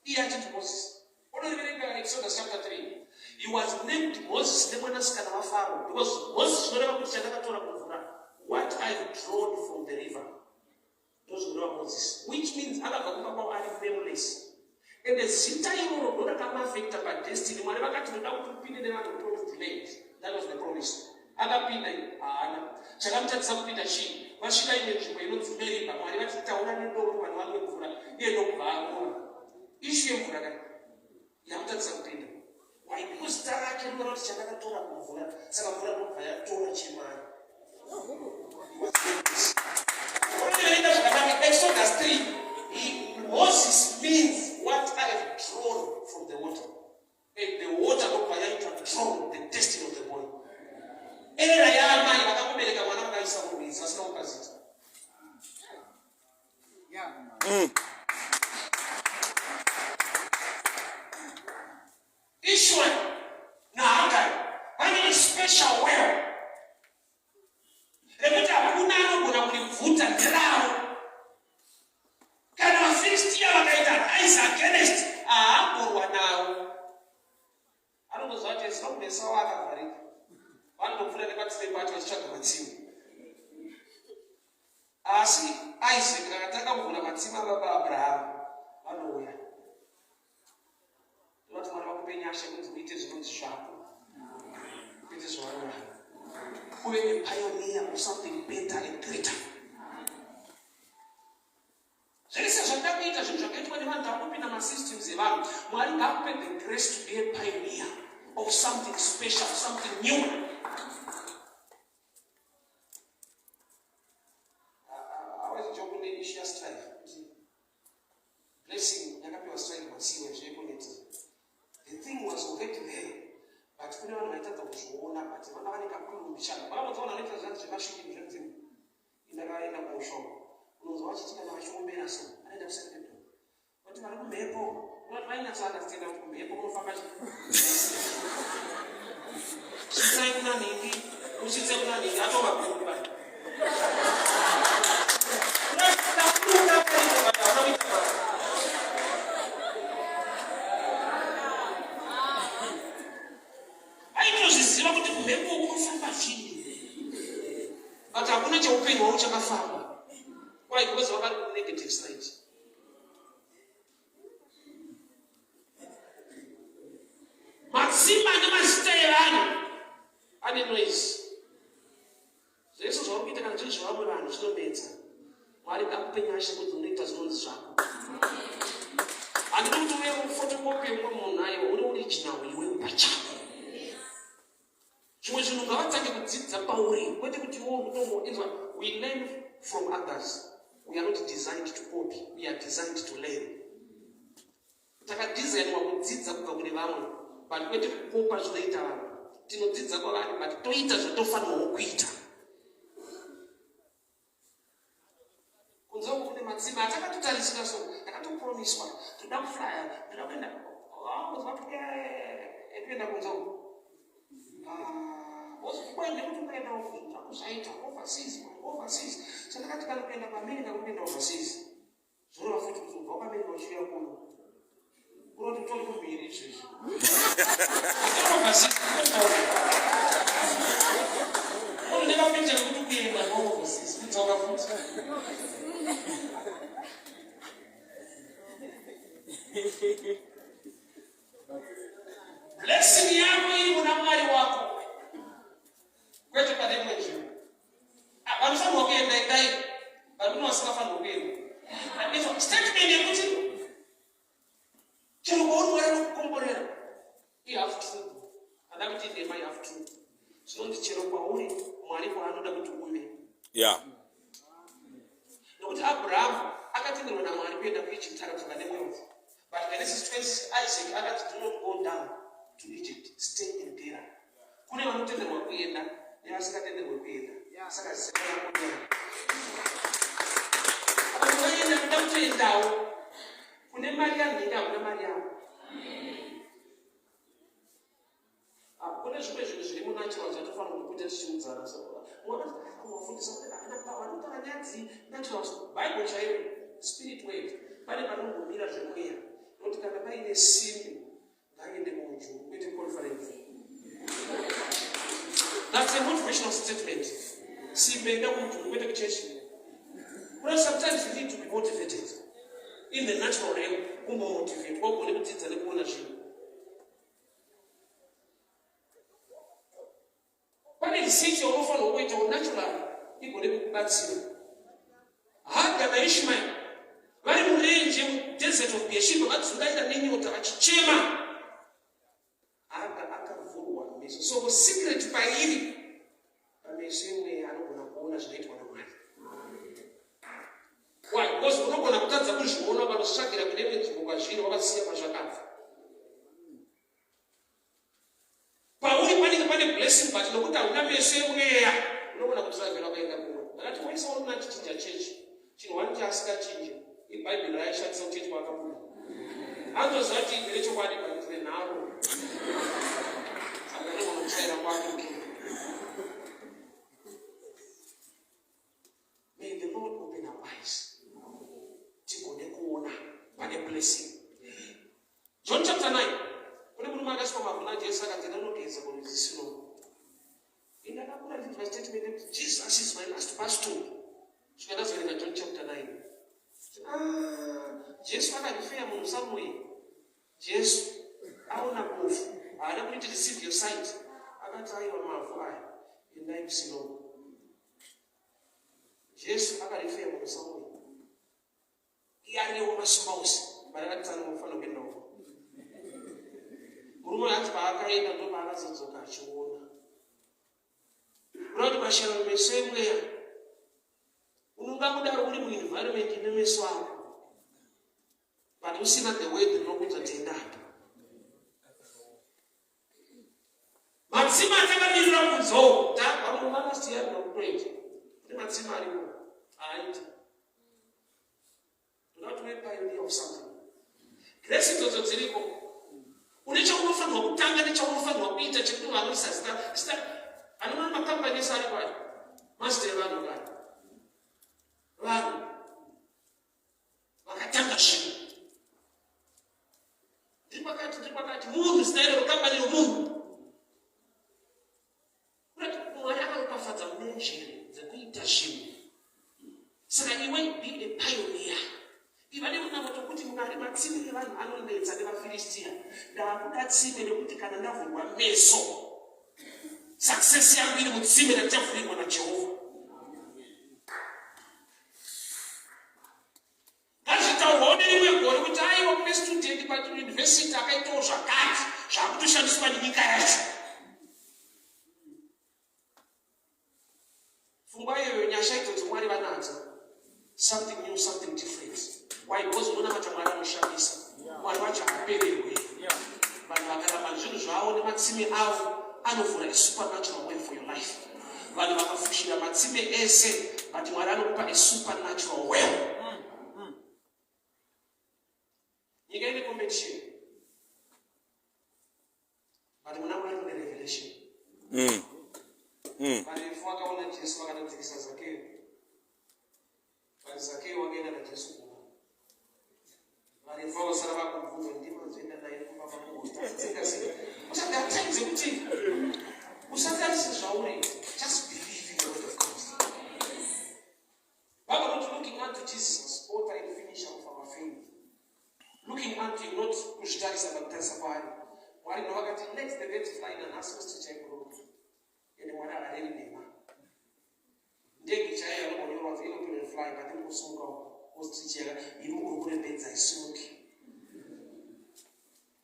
Iye achiti Moses. Unoriverenga Exodus chapter 3. He was named Moses nemwanasikana waFaro because Moses zvinoreva kuti chandakatora kumvura. What I've drawn from the river. Ndozvinoreva Moses. Which means akabva kumba kwavo ari nameless. Ende zita iroro ndo rakamaafecta padestiny. Mwari vakati ndoda kuti upinde nevanhu kupromised land. That was the promise. Akapinda haana. Chakamutadzisa kupinda chii? Vasvika imwe nzvimbo inonzi Meriba. Mwari vati taura nedombo vanhu vanwe mvura. Iye ndokubva arova. Issue yemvura ka yamutadzisa kupinda. Why? Because zita rake rinoreva kuti chandakatora kumvura. Saka mvura ndokubva yatora chemari. Unoverenga zvakanaka Exodus 3. Moses means what I have drawn from the water. And the water ndokubva yaitwa drawn the destiny of the boy. Error yaamai vakakubereka mwana vakaisa murwizi vasina kupa zita. Ishmael naHagari vane special well rekuti hakuna anogona kuribvuta nderavo. Kana vaFiristia vakaita rise against haagorwa navo. Anongoziva kuti as long as wavo akavharika vanondopfuura nepatsime pacho vachitsvaga matsime. Asi Isaac akatanga kuvhura matsime ababa Abrahamu vanouya. Ndinoti Mwari vakupe nyasha kunzi uite zvinonzi zvako kwete zvavamwe vanhu. Uve a pioneer of something better and greater. Zvese zvandida kuita zvinhu zvakaitwa nevanhu takupinda masystems evanhu. Mwari ngaakupe the grace to be a pioneer of something special, something new. I always joke neissue yaStrive kuti blessing yakapiwa Strive Masiyiwa zveEconet. The thing was already there but kune vanhu vaitadza kuzviona but vanga vane kaklue mbichana. Vakangonzwa vanhu vanoita zvanzi zvemashupi zvenzimu. Indakaenda kushop unonzwa vachiti kana vachiombera so anoenda kuseri kwedhoo vati vari kumhepo unoti vainyatso understanda kuti kumhepo kunofamba svitsai kuna nhingi usvitse kuna nhingi atova guru vai aitozviziva kuti kumhepo kunofamba zvinhu but hakuna cheupenyu hwavo chakafamba. Why? Because vakari kunegative side. Matsima nemazita evanhu ane noise. Zvese zvauri kuita kana zviri zvevamwe vanhu zvinonetsa. Mwari ngakupe nyasha kuti unoita zvinonzi zvako. Handidi kuti uve photocopy yemumwe munhu aiwa uri original iwe pachako. Zvimwe zvinhu ngavatange kudzidza pauri kwete kuti iwe kutongo inzwa. We learn from others. We are not designed to copy, we are designed to learn. Takadesignwa kudzidza kubva kune vamwe but kwete kukopa zvinoita vamwe. Tinodzidza kwavari but toita zvatofanirwawo kuita. Kunze uku kune matsime atakatotarisira so takatopromiswa toda kuflya toda kuenda kuenda kunze uku. yekuti ukaenda uko zvaita overseas, overseas. Saka ndakati kana kuenda kuAmerica, kuenda overseas, zvoreva futi kuti ubva kuAmerica uchiuya kuno, uroti utori kumhiri izvezvi. Overseas ndakapinda kuti kuenda overseas, kudzoka futi. Blessing yako iri muna Mwari wako, kwete pane imwe nzvimbo. Vanofanirwa kuenda, endai. Vari kuno vasingafanirwa kuenda. Izvo statement yekuti chero kwauri, Mwari anokukomborera, ihalf truth. Hada kuti ndema, ihalf truth. Zvinonzi chero kwauri, Mwari kwaanoda kuti uve. Nokuti Abrahamu akatenderwa naMwari kuenda kuEgypt, akadzoka newealth. But Genesis 26, Isaac akati, "Do not go down to Egypt, stay in Gerar." Kune vanotenderwa kuenda nevasingatenderwe kuenda. Saka zita rako, unoenda kuda kutoendawo kune mari yanhinga, hakuna mari yavo. Kune zvimwe zvinhu zviri munatural zvatofanira kupota tichiudzana. Wafundisa vanotaura nyaya dzinatural, Bible chaiyo, spirit word. Pane panombomira zvemweya, nokuti kana paine simbi, ngaiende mumujuru, kwete conference. That's a motivational statement. Simbe enda kumujuru, kwete kuchechi. Kuna sometimes you need to be motivated in the natural realm, kumbomotivate wagone kudzidza nekuona zvinhu. Pane research yaunofanirwa kuitawo natural, igone kukubatsira. Haga naIshmael vari murenje, mudesert of Beersheba, vadzungaira nenyota vachichema. Haga akavhurwa meso. So secret pairi pameso emweya, anogona kuona zvinoitwa naMwari. Why? Because unogona kutadza kuzviona, ukanozvitsvagira kune imwe nzvimbo kwazviri, wakasiya kwazvakabva. Pauri panenge pane blessing, but nokuti hauna meso emweya, unogona kutravhera ukaenda kumwe. Ndakati wese uri achichinja chechi, chinhu wani chaasingachinji ibhaibheri raaishandisa kuchechi kwaakabuda. Anotoziva kuti nderechokwadi, but renharo, saka anogona kutsvaira kwake. May the Lord open our eyes tigone kuona pane blessing. John chapter 9, kune murume akasvika mavhu naJesu, akati, "Ndanogeza kurwizi Silomu." Indakakura ndinzwa statement yekuti "Jesus is my last bus stop." Svika ndazoverenga John chapter 9. Ah, Jesu akarefera munhu somewhere. Jesu aona bofu, haana kuti, "Receive your sight." Akati, "Aiwa, mavhu aya, endai kuSilomu." Jesu akarefera munhu somewhere. Iye ariwo masimba ose, varakatitsana mufanira kuenda uko. Murume hanzi paakaenda, ndo paakazodzoka achiona. Kuda kuti pashero meso emweya, unongangodaro uri muenvironment ine meso ako, but usina the word rinokunza tendapa. Matsime atakamirira kunzou, vamwe vanasiyarinokutoita kune matsime arimo haaiti. Toda kuti uve pioneer of something. Grace idzodzo dziriko. Une chaunofanirwa kutanga nechaunofanirwa kuita chekuti vanoisa zita. Zita anoona makambani ese ariko ayo, mazita evanhu kare, vanhu vakatanga zvinhu. Ndiri kwakati, ndiri kwakati, munhu, zita iroro, kambani yomunhu. Kurati Mwari akaropafadza munenjere dzekuita zvinhu. Saka iwe be a pioneer. Iva nemunamato kuti, "Mwari, matsime evanhu anonetsa nevaFiristiya. Ndaakuda tsime, nekuti kana ndavhurwa meso, success yangu iri mutsime randichavhurirwa naJehovha." Ngazvitaurwawo nerimwe gore kuti, aiwa, kune student pauniversity akaitawo zvakati zvakutoshandiswa nenyika yacho. Pfungwa iyoyo, nyasha idzodzo Mwari vanadzo. Something new, something different. Why? Because unonamata Mwari anoshamisa. Mwari wacho haapererwe. Vanhu vakaramba zvinhu zvavo nematsime avo, anovhura a supernatural way for your life. Vanhu vakafushira matsime ese, but Mwari anokupa a supernatural well. Nyika ine competition, but muna Mwari mune revelation. Jesu vakanodzikisa Zakeyo. But Zakeyo wakaenda naJesu kumba. Varefu vakasara vakubvunza ndima dzoenda naye kumba makuhosta. Usada times dzekuti usatarise zvauri. Just believe in the word of God. Bible not looking unto Jesus, author and finisher of our faith. Looking unto him, not kuzvitarisa but kutarisa kwaari. Mwari ndovakati let the birds fly nanhasi ostrich haibhururuki. Ende Mwari havarevi nhema. Ndege chaiyo yanongonyorwa kuti aeroplane fly but iri kusimuka ostrich yaka iri mukurukure birds haisimuki.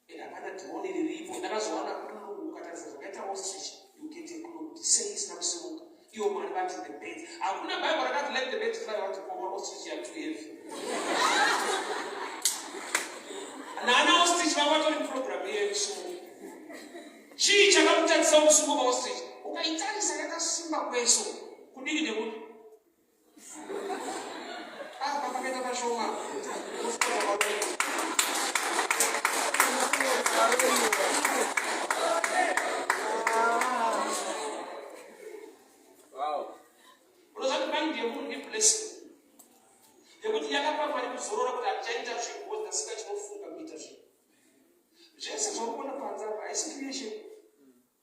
Ende hapana dhimoni riripo. Ndakazowana clue ukatarisa zvakaita ostrich you get a clue kuti sei isina kusimuka. Iwo Mwari vati the birds. Hakuna Bible rakati let the birds fly vati koma ostrich ya too heavy. Naana ostrich vanga vatori program iyoyo yekusimuka. Chii chakamutadzisa kusimuka ostrich? Ukaitarisa yakasimba kweso kudiki nekuti apa pakaita pashoma. Unoziva kuti mind yemunhu iblessing yekuti yakapa Mwari kuzorora kuti handichaita zvinhu because ndasika chinofunga kuita zvinhu zvese zvauri kuona panze apa haisi creation.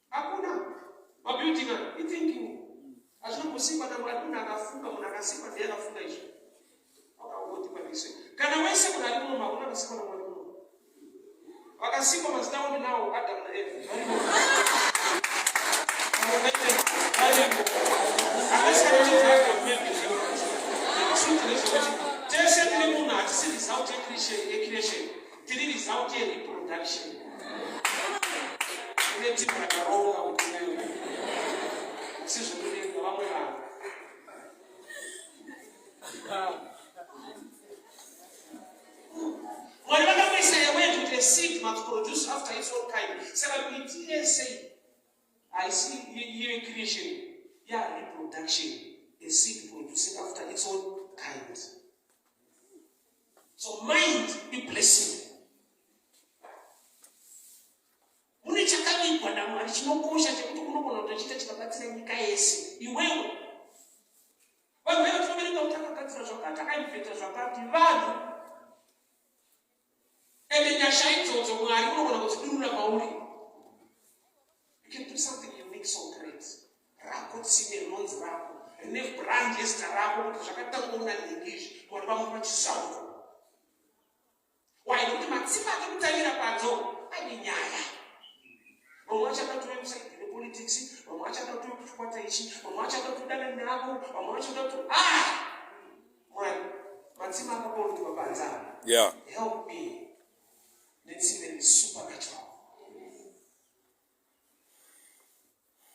Hakuna mabuilding aya ithinking, hazvinombosikwa naMwari. Munhu akafunga, munhu akasikwa ndiye akafunga izvi akangoti panise. Kana wese munhu ari muno, hakuna akasikwa naMwari muno. Vakasikwa mazita avo ndinawo, Adamu naEvha varimo, varimo. Tese tiri munhu, hatisi result yecreation, tiri result yereproduction. Kune timu rakaronga kuti sizvokudenga vamwe vanhu. Mwari vakamuisa yaword kuti a seed must produce after its own kind. Saka miti yese haisi yecreation, yareproduction, a seed producing after its own kind. So mind iblessing. Mune chakavigwa naMwari chinokosha chekuti unogona kutochiita chikabatsira nyika yese iwewe. Vanhu vaiva tinoverenga kuti akagadzira zvakati, akainventa zvakati, vanhu. Ende nyasha idzodzo Mwari unogona kudzidurura mauri. You can do something unique, so great. Rako tsime rinonzi rako, rine brand yezita rako kuti zvakatangwa una nhingi izvi, Mwari vamupa chizauko. Why? Nekuti matsime atikutangira padzo aine nyaya. Vamwe vachada kuti website repolitics, vamwe vachada kuti kuchikwata ichi, vamwe vachada kuti udane navo, vamwe vachada kuti ah! Mwari, matsime akakona kuti mapanza. Help me. Netsime riri supernatural.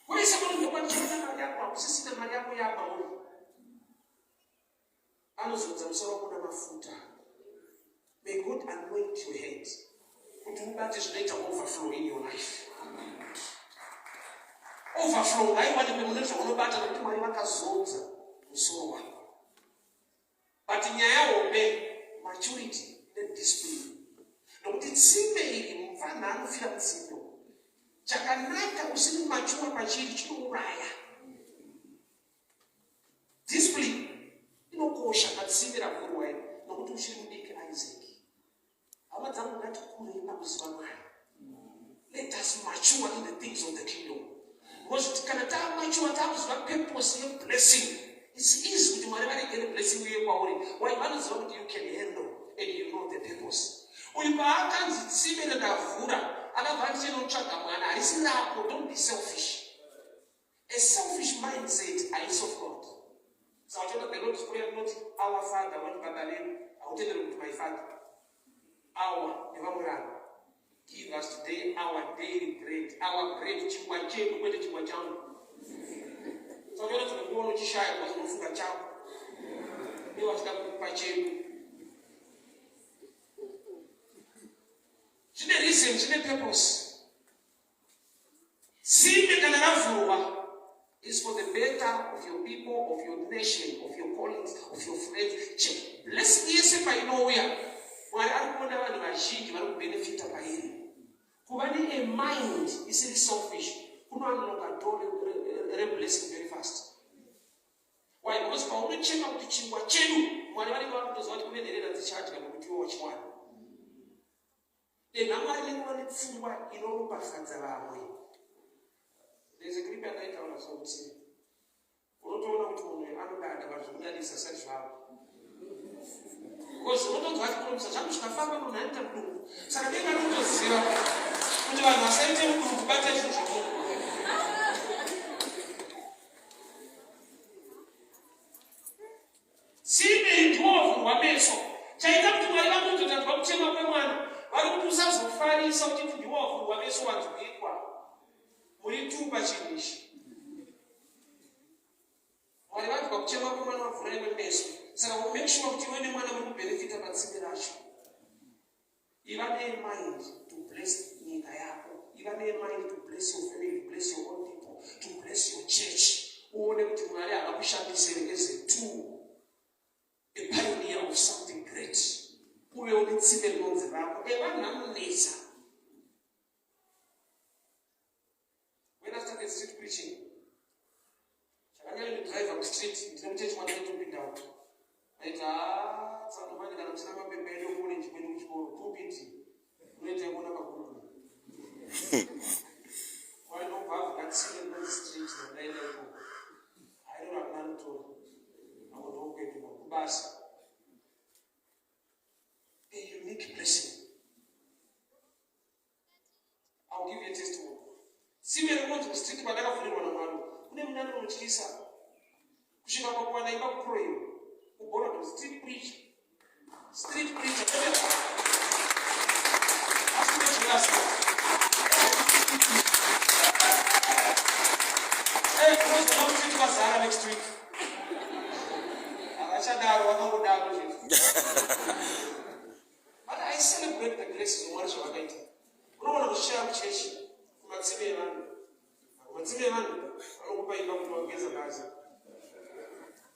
Kuisa munhu ndokwanichana mari yako, hakusisina mari yako yamauri. Anozodza musoro wako namafuta. May God anoint your head kuti ubate zvinoita overflow in your life. Overflow ngaiwanikwe mune zvaunobata nekuti Mwari vakazodza musoro wako. But nyaya hombe, maturity nediscipline, nokuti tsime iri mupfanha anofira mutsime. Chakanaka usiri mature pachiri chinouraya. Discipline inokosha patsime ravhurwa iri nokuti uchiri mudiki, Isaac. Hama dzangu, ngatikurei pakuziva Mwari. Let us mature in the things of the kingdom, because kana tamature, takuziva purpose yeblessing, it's easy kuti Mwari varegere blessing uye kwauri. Why? Vanoziva kuti you can handle and you know the purpose. Uyu paakanzi tsime randavhura, akabva atichenotsvaga mwana. Harisi rako. Don't be selfish. A selfish mindset haisi of God. Saka uchiona the Lord's Prayer rinoti "Our Father", vanoti Baba vedu, hautenderi kuti my father, our nevamwe vanhu. "Give us today our daily bread." Our bread, chingwa chedu, kwete chingwa changu. Saka uchiona dzimwe nguva unochishaya because unofunga chako iwo vachida kukupa chedu. Zvine reason, zvine purpose. Tsime kana ravhurwa is for the better of your people, of your nation, of your colleagues, of your friends. Blessing yese painouya, Mwari ari kuona vanhu vazhinji vari kubenefita pairi. Kuva nea mind isiri selfish kunounlocka door reblessing very fast. Why? Because paunochema kuti chingwa chedu, Mwari vanenge vakutoziva kuti kune nherera dzichadya nokuti iwe wachiwana. Denha Mwari nekuva nepfungwa inoropafadza vamwe. There's a clip yandaitaura so kuti unotoona kuti munhu uyu anodada vanhu zvekudadisa sati zvavo. Because unotonzwa achikurumisa zvangu zvikafamba munhu anoita mudumbu. Saka denga rinotoziva kuti vanhu vasaite mudumbu kubata zvinhu zvemunhu. Tsime ndiwo wavhurwa meso. Chaita kuti Mwari vangozotanzwa kuchema kwemwana vari kuti usazofarisa uchiti ndiwo wavhurwa meso wanzwikwa. Muri tu pachinhu ichi. Mwari vanzwa kuchema kwemwana vavhura iwe meso. Saka make sure kuti iwe nemwana muri kubenefita patsime racho. Iva nemind to bless nyika yako. Iva nemind to bless your family, to bless your own people, to bless your church. Uone kuti Mwari havakushandise as a tool, a pioneer of something great. Uvewo netsime rinonzi rako. Evanhu vanonetsa. When I started street preaching, chakanyanya kundidriver kustreet ndine muchechi mandaitopindawo. Aiti haa tsano manje kana musina mapepa edu ekuorenji kwedu kuchikoro pulpit unoita yekuona paGoogle. Mwari ndobva avhura tsime rinonzi street randaenda ikoko. Hairora hakuna anotora. Ako ndokwedu kubasa. A unique blessing. I'll give you a testimony. Tsime rinonzi kustreet kwandakavhurirwa naMwari kune munana unotyisa kusvika pakuwana imba kuproiwa kuBorrowdale street preacher street preacher vazara next week havachadaro vakangodaro zvinhu. But I celebrate the graces of Mwari zvavakaita. Unoona kushaya kuchechi kumatsime evanhu. Kumatsime evanhu vanokupa imba kuti wageza bhazi.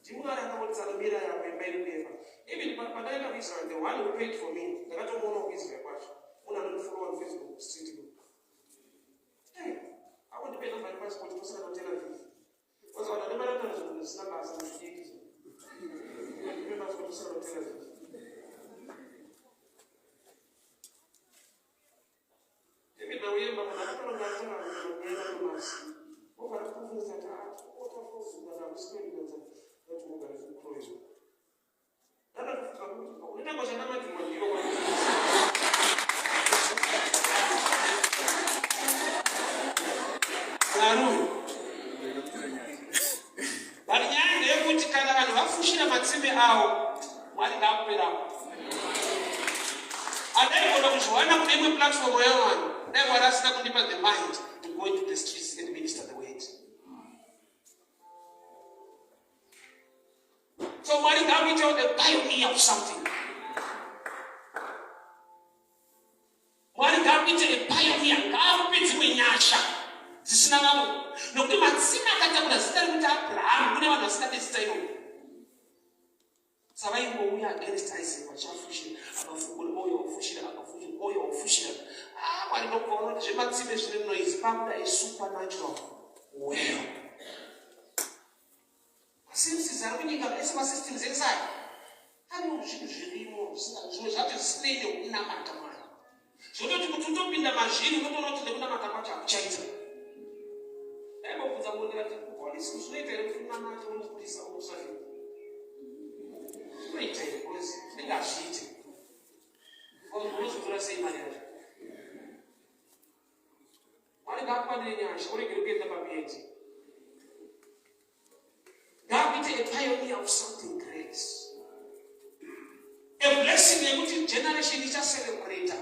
NdiMwari akangotsanamira yako imba iri kueva. Even pandaenda kuIsrael, the one who paid for me, ndakatomuona kuIsrael kwacho. Munhu anondifollow on Facebook street. Hey, akundipe number yepassport tosina kuTel Aviv. Kwanza vanhu vane mari vanotaura zvinhu zvisina basa nezvidiki. Ndipe passport tosina kuTel Aviv. David Nauyemba munhu akataura nyaya dzakakuenda kumasi. Obva atokubvunza kuti ah, kana hakusi kuenda kuti ugare kuKroatia. Ndakatofunga kuti unoita kwachanamatirwa ndiyo Mwari uyu. But nyaya ndeyekuti kana vanhu vafushira matsime avo, Mwari ngaakuperapo. Andaigona kuzviwana kune imwe platform yevanhu, dai Mwari asina kundipa the mind to go into the streets and minister the word. So Mwari ngaakuitewo the pioneer of something. Mwari ngaakuite a pioneer, ngaakupe dzimwe nyasha dzisina vamwe. Nokuti matsime akatakura zita rekuti Abrahamu, kune vanhu vasingade zita iroro. Savaingouya against Isaac vachiafushira, akafukura, ouya ofushira, akafushira, ouya ofushira. Ah, Mwari ndokuvaona kuti zvematsime zvine noise, pakuda a supernatural well. Masystems ari kunyika ese masystems ese aya ane zvinhu zvirimo zvimwe zvacho zvisinei nekunamata Mwari. Zvototi kuti utopinda mazviri unotoona kuti nekunamata kwacho hakuchaita. Ndaimbobvunza munhu ndikati kupolisi zvinoita here kuti unamate unopurisa unosvavira? Zvinoita here because zvinenge hazviite. Because unozotora sei mari yacho? Mwari ngaakwanire nyasha uregere kuenda pamiedzo. Ngaakuite a pioneer of something great. A blessing yekuti generation ichacelebrata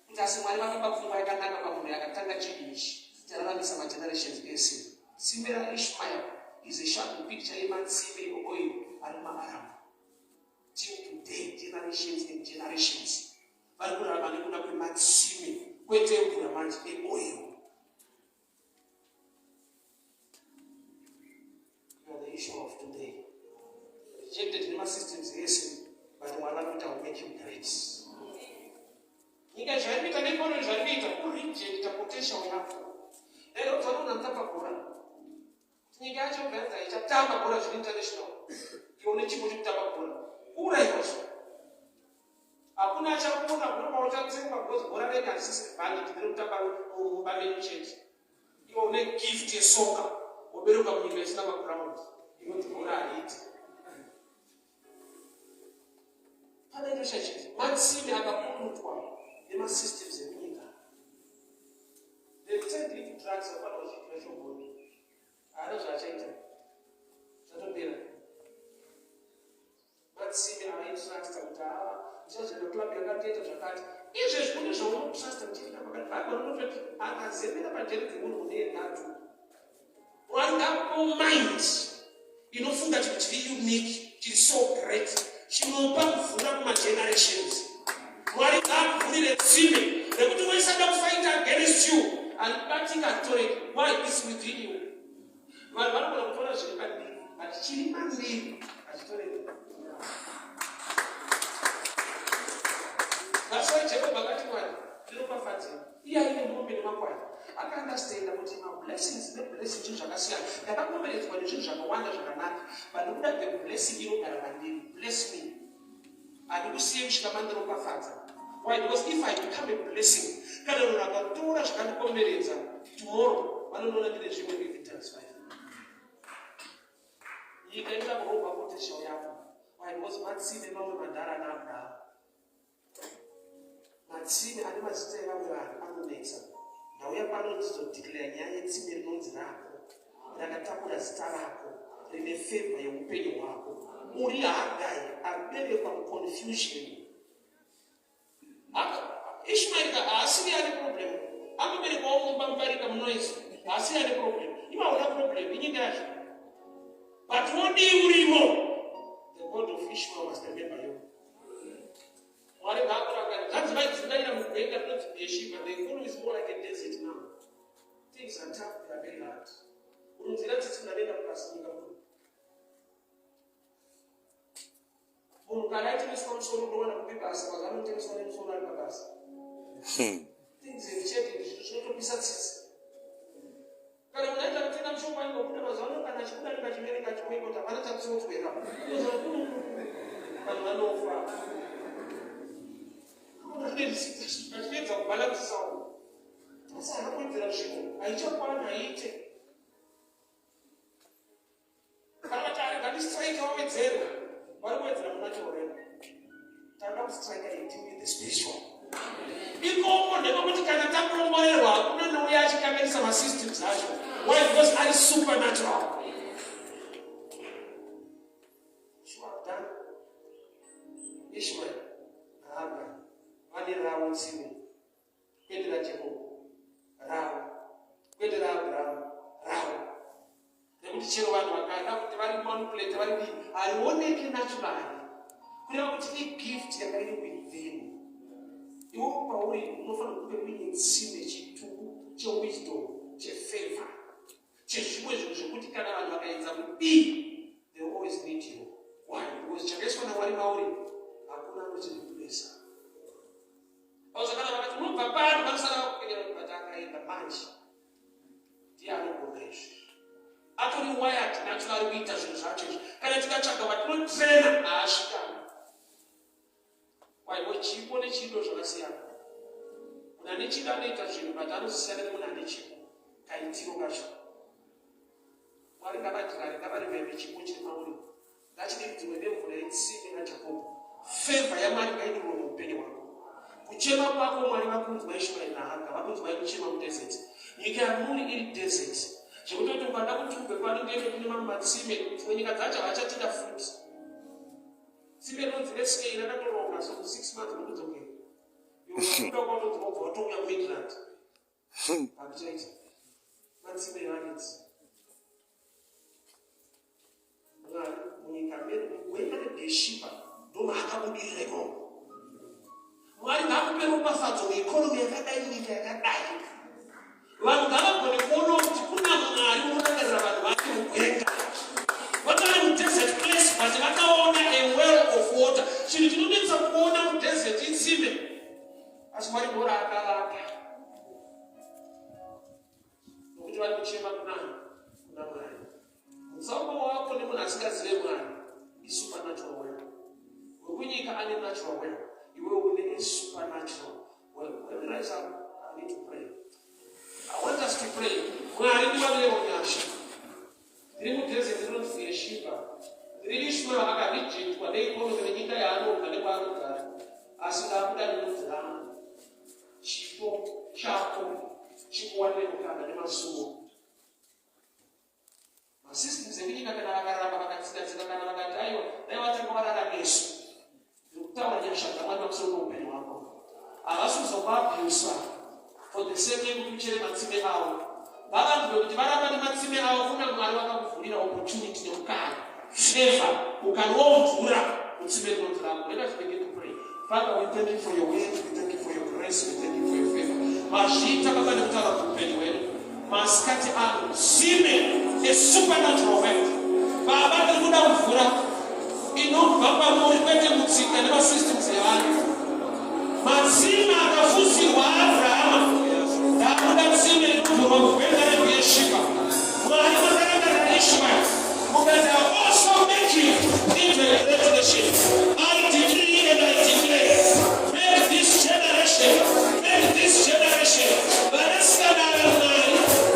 kuti asi Mwari vakapa pfungwa yakanaka pamunhu yakatanga chinhu ichi chararamisa magenerations ese. Tsime raIshmael is a shadow picture yematsime eoil ari mumaArab. Till today, generations and generations vari kurarama nekuda kwematsime, kwete emvura manje, eoil. You are the issue of today. Rejected nemasystems ese, but Mwari vari kuti I will make you great. Nyika zvairi kuita neeconomy zvairi kuita, kurejecta potential yako. Dai unoona ndakagora. Nyika yacho bvanza ichatamba bhora zviri international. Iwe une chipo chekutamba bhora. Kuuraiwa zvo. Hakuna achakuona kuno pauchatsengwa because bhora renyu harisisi valid nderokutamba mumba menyu chete. Iwe une gift yesoka woberekwa munyika isina maground inonzi bhora hariiti. Pane nyasha chete. Matsime akakurutwa nemasystems emunyika. They've turned into drugs vafana vachiitira chogoni. Haana zvaachaita. Zvatopera. Matsime avaitrusta kuti haa ndichazoenda club yakatoita zvakati. Izvezvi kune zvaunotrusta muchiita pakati. Bible rinototi akazembera panjere dzemunhu une nhatu. Mwari ngaakupewo mind inofunga chinhu chiri unique, chiri so great, chinopa mvura kumagenerations. Mwari ngaakuvhurire tsime rekuti wese ada kufight against you alibatika alitoreki. Why? It's within you. Vanhu vanogona kutora zviri pandiri, but chiri mandiri hachitoreki. That's why Jacob akati Mwari ndiropafadzei. Iye aine mombe nemakwai. Akaunderstanda kuti mablessings neblessing zvinhu zvakasiyana. Ndakakomberedzwa nezvinhu zvakawanda zvakanaka, but ndokuda the blessing inogara mandiri. Bless me. Handikusiye kusvika mandiropafadza. Why? Because if I become a blessing, kana munhu akatora zvakandikomberedza, tomorrow vanondiona ndine zvimwe even times five. Nyika inoda kurobha potential yako. Why? Because matsime mamwe madhara ana Abraham. Matsime ane mazita evamwe vanhu anonetsa. Ndauya pano ndichizodeclare nyaya yetsime rinonzi rako, rakatakura zita rako, rine favor yeupenyu hwako. Uri Hagai aberekwa muconfusion. Ishmael ka haasiri ane problem. Anoberekwawo mumba mubarika munoise. Haasiri ane problem. Iwe hauna problem, inyika yacho. But wodii urimo? The God of Ishmael must remember you. Mwari ngaakurangarire. Zvanzi vaidzungaira mugwenga rinonzi Beersheba. The economy is more like a desert now. Things are tough, they are very hard. Unonzwira tsitsi munadenga mukasi nyika muno. Munhu kana aitengeswa musoro unowana kupi basa mazuva anotengeswa nemusoro ari pabasa. Things have changed, zvinhu zvinotopisa tsitsi. Kana munhu aita kutenga mushonga aingobuda mazuva ano kana achibuda anenge achiverenga achioneka kuti hapana chatsotswera. Vanhu vanofa. Achiedza kubhalansisawo. Asi haana kuwedzera zvinhu, haichakwana haiite. Kana vati arega ndistrike wawedzerwa, vari kuwedzera muna chorema. Tanga kustrike and deal with the spiritual. Ikoko ndekwokuti kana takomborerwa hakuna nouya achikanganisa masystems acho. Why? Because ari supernatural. Sure, done. Ishmael naHagar vane ravo tsime kwete raJakobo, ravo, kwete raAbrahamu, ravo. Nekuti chero vanhu vakada kuti vari manipulate vari dii, harioneki naturally. Kureva kuti igift yanga iri within. Iwe pauri unofanira kunge uine tsime chitubu chewisdom, chefavor, chezvimwe zvinhu zvekuti kana vanhu vakaedza kudii, they always need you. Why? Because chakaiswa naMwari mauri hakuna anochireplacer. Kana vakati unobva pano vanosara vakupenyera kuti but akaenda manje ndiye anogona izvi atori wired naturally kuita zvinhu zvacho izvi kana tikatsvaga vatinotrena haasvikana waivo chipo nechido zvakasiyana munhu ane chido anoita zvinhu but anozosiyana nemunhu ane chipo kaitiro kacho Mwari ngavadyare ngavareveve chipo chiri mauri ngachidiridzirwe nemvura yetsime raJakobho. Fevha yaMwari ngaidururwe muupenyu hwako. Kuchema kwako Mwari vakunzwa Ishmaeri naHaga vakunzwai kuchema mudesert. Nyika yamuri iri desert zvekutoti ukada kuti ubve pano ndiende kune mamwe matsime dzimwe nyika dzacho havachatida futi. Tsime rinonzi reSK rakatoronga so 6 months nokudzokera. Iwe unoda kwaunonzi wobva watouya kuMidland. Hazvichaita. Matsime evaridzi. Mwari munyika medu mugwenga reBheeshiba ndomaakabudirira imomo. Mwari ngaakupe ropafadzo mueconomy yakadai nyika yakadai. Vanhu ngavagone kuonawo kuti kuna Mwari unorangarira vanhu vake mugwenga. Vakave mudesert place but vakaona a well of water. Chinhu chinonetsa kuona mudesert itsime. Asi Mwari ndoraakavapa. Nokuti vari kuchema kuna Mwari. us to pray. Mwari ndiwanirewo nyasha. Ndiri mudesert rinonzi Beersheba. Ndiri Ishmael akarejectwa neeconomy nenyika yaanobva nekwaanogara. Asi ndabuda nenudzi rangu. Chipo chako chikuwanire mukana nemasuo. Masystems ekunyika kana vakaramba vakatsika-tsika kana vakati aiwa dai vatanga varara nesu. Ndiri kutaura nyasha dzaMwari pamusoro peupenyu hwako. Havasi kuzokuabhusa for the sake yekuti uchere matsime avo. Ngavanzwe kuti varamba nematsime avo kuna Mwari vakakuvhurira opportunity nemukana. Favor ukanwawo mvura mutsime rinonzi rako. Let us begin to pray. Father, we thank you for your word, we thank you for your grace, we thank you for your favor. Mazviita Baba nekutaura kuupenyu hwedu. Masikati ano, tsime a supernatural word. Baba, tiri kuda mvura inobva kwamuri kwete mutsika nemasystems evanhu. Matsime akafusirwa Abrahama. Ndakuda tsime rinovhurwa mugwenga reBeersheba. Mwari makarangarira Ishmael mukati I also make you into a great nation. I decree and I declare, make this generation, make this generation, vanasikana ava Mwari,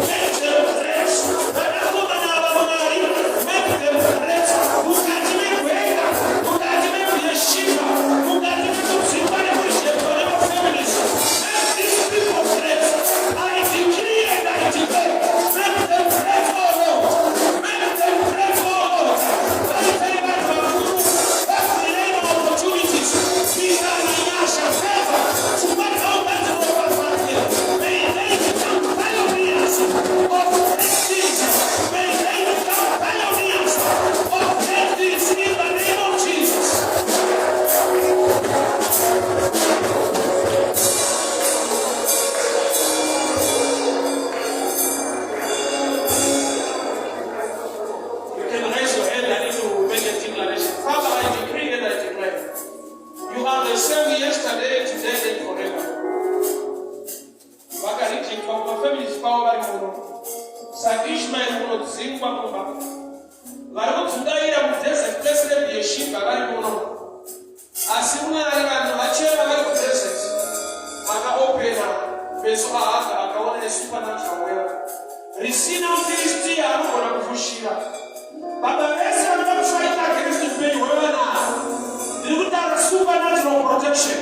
make them great. Vanakomana ava Mwari, make them great. Mukati megwenga, mukati meBeersheba, mukati mekudzingwa nekurejectwa nemafamilies, make these people great. I decree and I declare, make them great, oh Lord. Make them great, oh Lord. Vaitei vanhu vakuru, vavhurei maopportunities, kuisana nyasha, favor, pfungwa dzavo ngadziropafadzwe. May they become pioneers of great things. May they become pioneers of great things in the name of Jesus. You can raise your hand. I need to make a declaration. Father, I decree and I declare. You are the same yesterday, today, and forever. Vakarejectwa kumafamilies kwavo vari muno. SaIshmael unodzingwa mumba. Vari kudzungaira mudesert place reBeersheba vari muno. Asi Mwari vanhu vachema vari kudesert. Makaopena meso aHaga akaona nesupernatural well. Risina muFilistia anogona kufushira. Baba vese vanoda kufight against upenyu hwevana ava. Ndiri kutaura supernatural protection.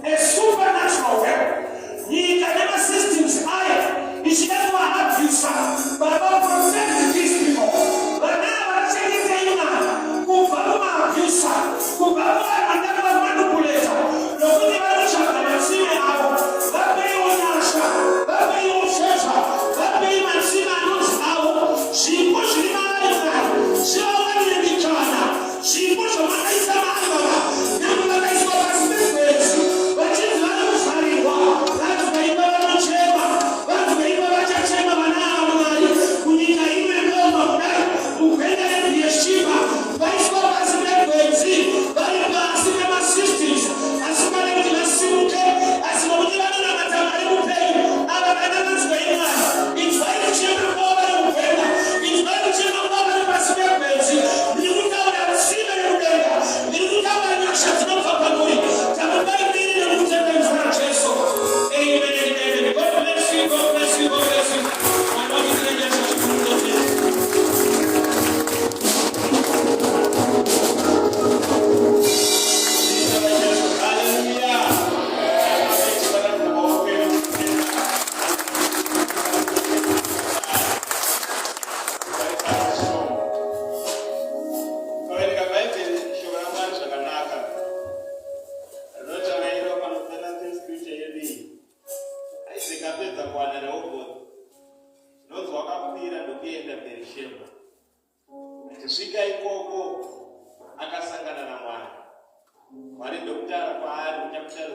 A supernatural well. Nyika nemasystems ayo ichida kuvaabhusa. Baba, protect these people. Vana ava vachengetei Mwari kubva mumaabusa, kubva muvanhu vanoda kuvamanipulata nokuti vari kutsvaga matsime avo. Vapeiwo nyasha, vapeiwo favor, vapei matsime anonzi avo. Zvipo zviri mavari Mwari zvivawanire mikana. Zvipo zvamakaisa maari Baba, nyangwe vakaiswa pasi pegwenzi vachinzi vari kuvharirwa, vanhu vaimba vanochema, vanhu vaimba vachachema vana ava Mwari munyika ino yakaoma kudai, mugwenga reBeersheba vaiswa pasi pegwenzi, vari pasi pemasystems asi pane kuti vasimuke, asi nokuti vanonamata Mwari mupenyu. Ava vana vanzwai Mwari, inzwai kuchema kwavo vari mugwenga, inzwai kuchema kwavo vari pasi pegwenzi. Ndiri kutaura tsime rekudenga, ndiri kutaura nyasha dzinobva pamuri. Takupai mbiri nekutenda muzita raJesu. Amen and amen. God bless you, God bless you, God bless you. Mwari vakuitire nyasha zvikuru. Totenda. Zita raJesu, haleluya. Chibatanidza maoko edu kutenda. Tarisana shoko. Kaverenga Bhaibheri, shoko raMwari zvakanaka. Rinotaura iro panopera scripture yedu iyi. Isaac apedza kuwana Rehoboth. Zvinonzi wakakwira ndokuenda Beersheba. Achisvika ikoko akasangana naMwari. Mwari ndokutaura kwaari muchapter